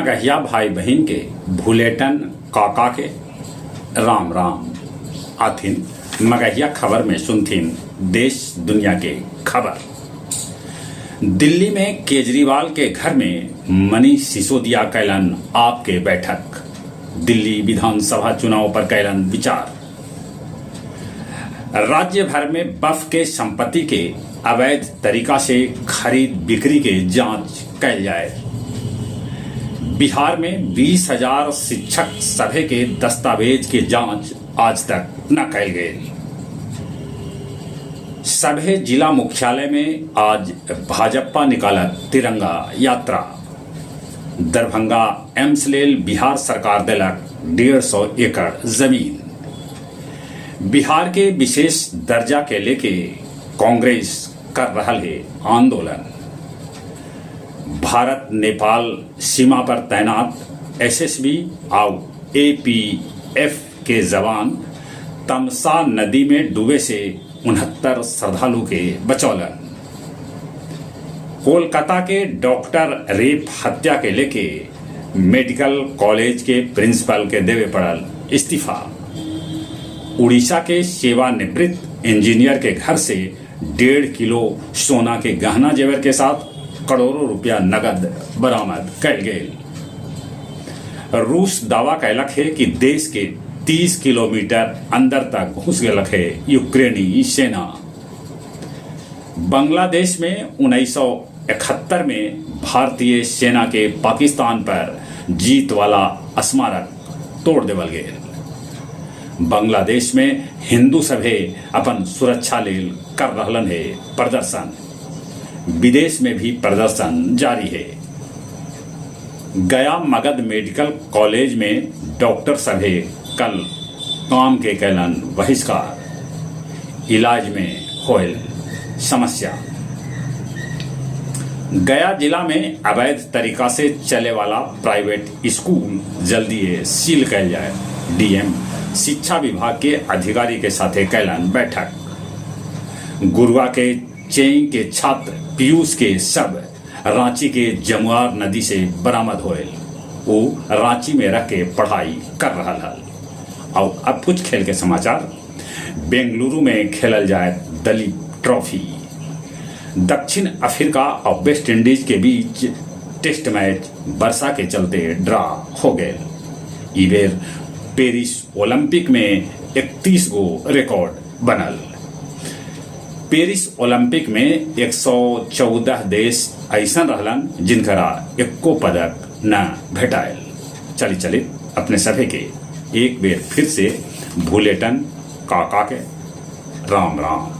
मगहिया भाई बहिन के भुलेटन काका के राम राम। आथिन मगहिया खबर में सुनथिन देश दुनिया के खबर। दिल्ली में केजरीवाल के घर में मनीष सिसोदिया कैलन आपके बैठक। दिल्ली विधानसभा चुनाव पर कैलन विचार। राज्य भर में वक्फ के संपत्ति के अवैध तरीका से खरीद बिक्री के जांच कैल जाए। बिहार में 20,000 शिक्षक सभे के दस्तावेज के जांच आज तक न कैल गेल। सभे जिला मुख्यालय में आज भाजपा निकालत तिरंगा यात्रा। दरभंगा एम्स लेल बिहार सरकार देलक 150 एकड़ जमीन। बिहार के विशेष दर्जा के लेके कांग्रेस कर रहल हे आंदोलन। भारत नेपाल सीमा पर तैनात एसएसबी आउ एपीएफ के जवान तमसा नदी में डूबे से 69 श्रद्धालु के बचौलन। कोलकाता के डॉक्टर रेप हत्या के लेके मेडिकल कॉलेज के प्रिंसिपल के देवे पड़ल इस्तीफा। उड़ीसा के सेवानिवृत्त इंजीनियर के घर से 1.5 किलो सोना के गहना जेवर के साथ करोड़ों रुपया नगद बरामद कैल गेल। रूस दावा कैलक हे कि देश के 30 किलोमीटर अंदर तक घुस गेलक हे यूक्रेनी सेना। बांग्लादेश में 1971 में भारतीय सेना के पाकिस्तान पर जीत वाला स्मारक तोड़ देवल गेल। बांग्लादेश में हिंदू सभे अपन सुरक्षा लेल कर रहलन हे प्रदर्शन। विदेश में भी प्रदर्शन जारी है। गया मगध मेडिकल कॉलेज में डॉक्टर सभे कल काम के कैलन बहिष्कार। इलाज में होयल समस्या। गया जिला में अवैध तरीका से चले वाला प्राइवेट स्कूल जल्दी सील कैल जाए। डीएम शिक्षा विभाग के अधिकारी के साथे कैलन बैठक। गुरुआ के चेई के छात्र पीयूष के शव रांची के जमुआर नदी से बरामद होयल। वो रांची में रह के पढ़ाई कर रहा हल। और अब कुछ खेल के समाचार। बेंगलुरु में खेलल जाए दलीप ट्रॉफी। दक्षिण अफ्रीका और वेस्ट इंडीज के बीच टेस्ट मैच वर्षा के चलते ड्रा हो गए। ई बेर पेरिस ओलंपिक में 31 गो रिकॉर्ड बनल। पेरिस ओलंपिक में 114 देश ऐसन रहलन जिनकरा एको पदक न भेटायल। चली चली अपने सभे के एक बेर फिर से भूलेटन काका के राम राम।